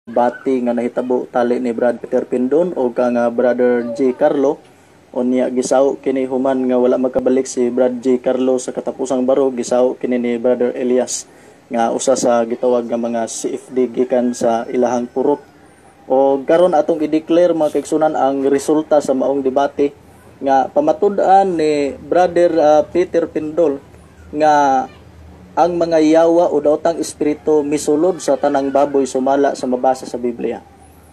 Debate nga nahitabo tali ni Brad Peter Pindon o kang Brother J. Carlo. Unya gisaw kini human nga wala makabalik si Brad J. Carlo sa katapusang barog, gisaw kini ni Brother Elias nga usa sa gitawag nga mga CFD gikan sa ilahang purok. O karon atong i-declare, mga kaigsunan, ang resulta sa maong debate nga pamatud-an ni Brother Peter Pindol nga ang mga yawa o daotang espiritu misulod sa tanang baboy sumala sa mabasa sa Biblia.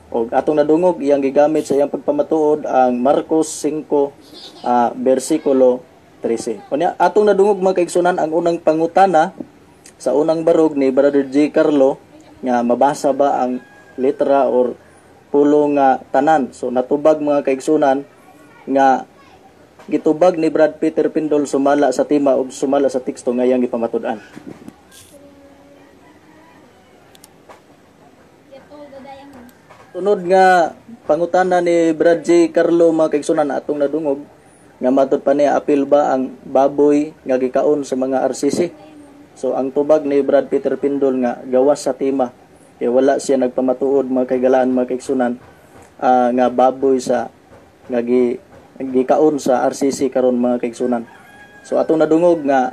O atong nadungog iyang gigamit sa iyang pagpamatuod ang Marcos 5 versikulo 13. Unya atong nadungog, mga kaigsunan, ang unang pangutana sa unang barog ni Brother J. Carlo nga mabasa ba ang letra or pulong nga tanan. So natubag, mga kaigsunan, nga gitubag ni Brad Peter Pindol sumala sa tema ug sumala sa teksto nga iyang gipamatud-an. Sunod nga pangutana ni Brad J. Carlo, mga kaigsunan, atong nadungog nga matud pa niya apil ba ang baboy nga gikaon sa mga RCC. So ang tubag ni Brad Peter Pindol nga gawas sa tema kay wala siya nagpamatuod, mga kaigalaan, mga kaigsunan, nga baboy sa nga gikaon sa RCC karon, mga kaigsunan. So atong nadungog nga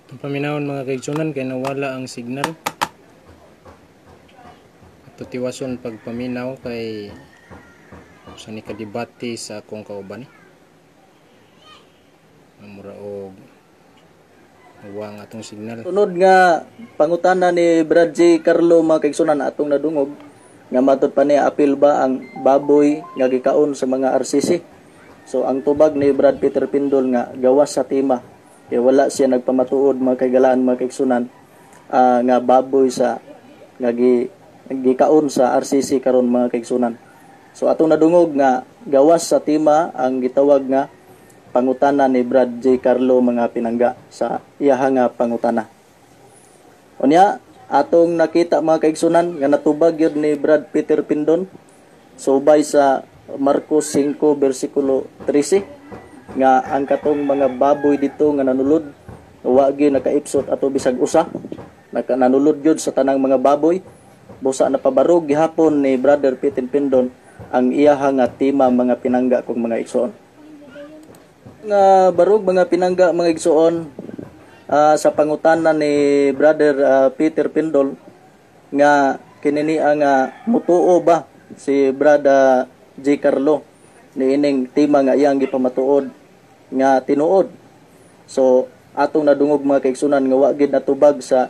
Itong paminawon, mga kaigsunan, kay nawala ang signal. Ato tiwason pagpaminaw kay sa ni kadebate sa akong kauban. Mura og nawa ang atong signal. Sunod nga pangutana ni Brad J. Carlo, mga kaigsunan, atong nadungog nga matud pa niya apil ba ang baboy nga gikaon sa mga RCC. So ang tubag ni Brad Peter Pindol nga gawas sa tema kay wala siya nagpamatuod, mga kaigalaan, mga kaigsunan, nga baboy sa nga gikaon sa RCC karon, mga kaigsunan. So atong nadungog nga gawas sa tema ang gitawag nga pangutana ni Brad J. Carlo, mga pinangga, sa iyaha nga pangutana. Unya atong nakita, mga kaigsunan, nga natubag yun ni Brad Peter Pindon subay sa Marcos 5 versikulo 13 nga ang katong mga baboy dito nga nanulod wa gyud nakaipsot ato bisag usa, naka nanulod gyud sa tanang mga baboy. Busa napabarog gihapon ni Brother Peter Pindon ang iyaha nga tema, mga pinangga kong mga igsoon. Nga barog, mga pinangga, mga igsoon, sa pangutana ni Brother Peter Pindol nga kinini ang mutuo ba si Brother J. Carlo niining tema nga iyang gipamatuod nga tinuod. So atong nadungog, mga kaigsunan, nga wa gid natubag sa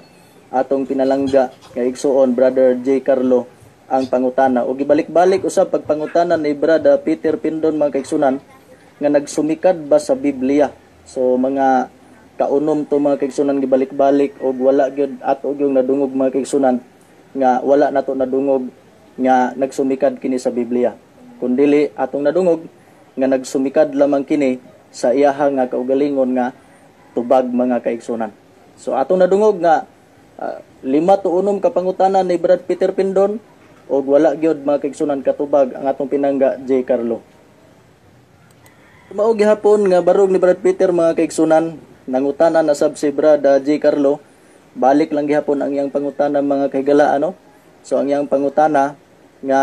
atong pinalangga nga igsuon Brother J. Carlo ang pangutana. O gibalik-balik usab pagpangutana ni Brother Peter Pindon, mga kaigsunan, nga nagsumikad ba sa Biblia. So mga kaunom to, mga kaigsunan, gibalik-balik og wala gyud ato gyud nadungog, mga kaigsunan, nga wala nato nadungog nga nagsumikad kini sa Biblia. Kundili atong nadungog nga nagsumikad lamang kini sa iyaha nga kaugalingon nga tubag, mga kaigsunan. So atong nadungog nga 5 to 6 ka pangutana ni Brad Peter Pindon og wala gyud, mga kaigsunan, katubag ang atong pinangga J. Carlo. Mao gihapon nga barog ni Brad Peter, mga kaigsunan, nangutana na sab si Brad J. Carlo, balik lang gihapon ang iyang pangutana, mga kahigala, ano. So ang iyang pangutana nga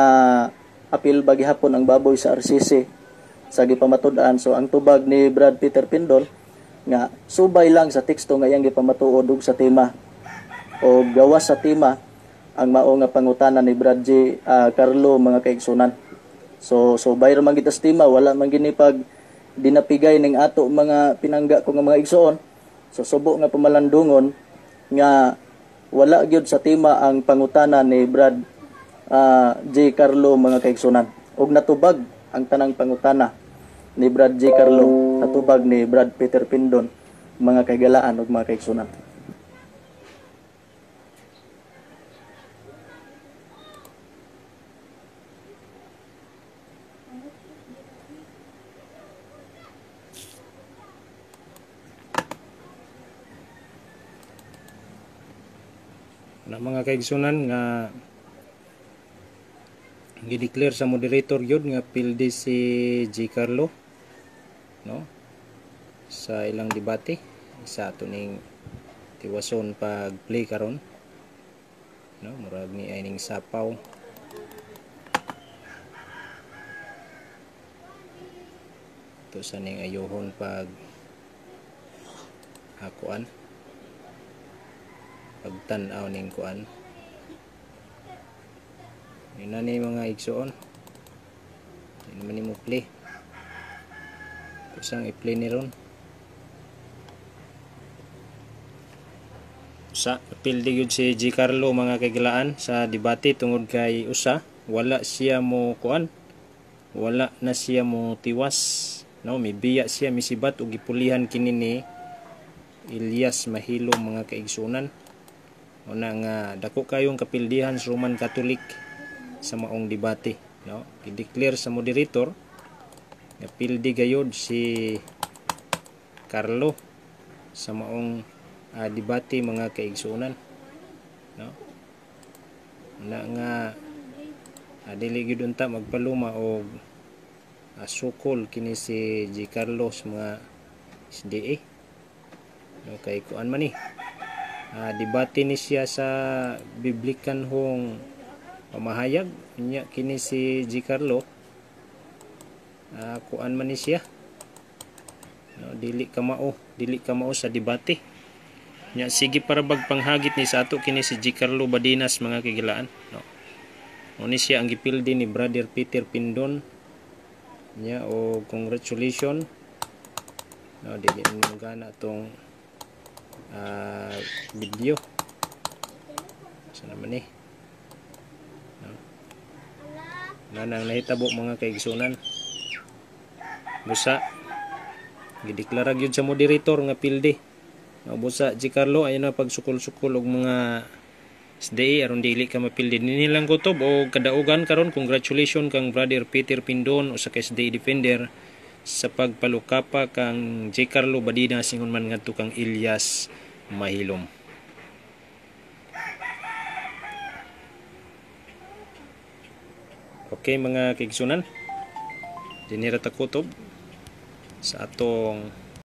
apil ba gihapon ang baboy sa RCC sa gipamatud-an. So ang tubag ni Brad Peter Pindol nga subay lang sa teksto nga iyang gipamatuod ug sa tema o gawas sa tema ang mao nga pangutana ni Brad J. Carlo, mga kaigsunan. So subay ra man kita sa tema, wala man gini pag dinapigay ning ato mga pinangga ko nga mga igsoon. So subo nga pamalandungon nga wala gyud sa tema ang pangutana ni Brad J. Carlo, mga kaigsunan. Og natubag ang tanang pangutana ni Brad J. Carlo, natubag ni Brad Peter Pindon, mga kaigalaan ug mga kaigsunan. Na mga kaigsunan nga gideclare sa moderator gyud nga pildi si G. Carlo, no, sa ilang debate sa ato ning tiwason pag play karon, no, murag ni ay ning sapaw. Ito sa ning ayuhon pag akuan, pagtan-aw ning kuan. Yun na ni mga igsoon. Yun naman ni mo play. Kusang i-play ni ron. Usa, pildi yun si G. Carlo mga kagilaan sa debate tungod kay usa, wala siya mo kuan, wala na siya mo tiwas, no, mibiya siya misibat og gipulihan kini ni Elias Mahilo mga kaigsunan. Una nga dako kayong kapildihan sa Roman Catholic sa maong debate, no, gideclare sa moderator nga pildi gayod si Carlo sa maong debate mga kaigsunan, no. Na nga dili gyud unta magpaluma og sukol kini si G. Carlos mga SDA, no, kay kuan man ni debate ni siya sa biblikanhong pamahayag nya kini si G. Carlo kuan man ni siya, no, dili kamao sa debate. Nya sige para bagpanghagit ni sa ato kini si G. Carlo Badinas mga kagilaan, no. Uni siya ang gipildi ni Brother Peter Pindon. Nya o congratulations, no, dili mo gana tong video. Sa naman ni, no. Nanang nahitabo mga kaigsunan. Busa gideklara gyud sa moderator nga pildi. No, busa G. Carlo ayo na pagsukol-sukol og mga SDA aron dili ka mapildi. Nini lang kutob og kadaugan karon. Congratulations kang Brother Peter Pindon usa ka SDA defender sa pagpalukapa kang G. Carlo Badina singon man ngadto kang Elias Mahilom. Okay mga kaigsunan, dinhi ra ta kutob sa atong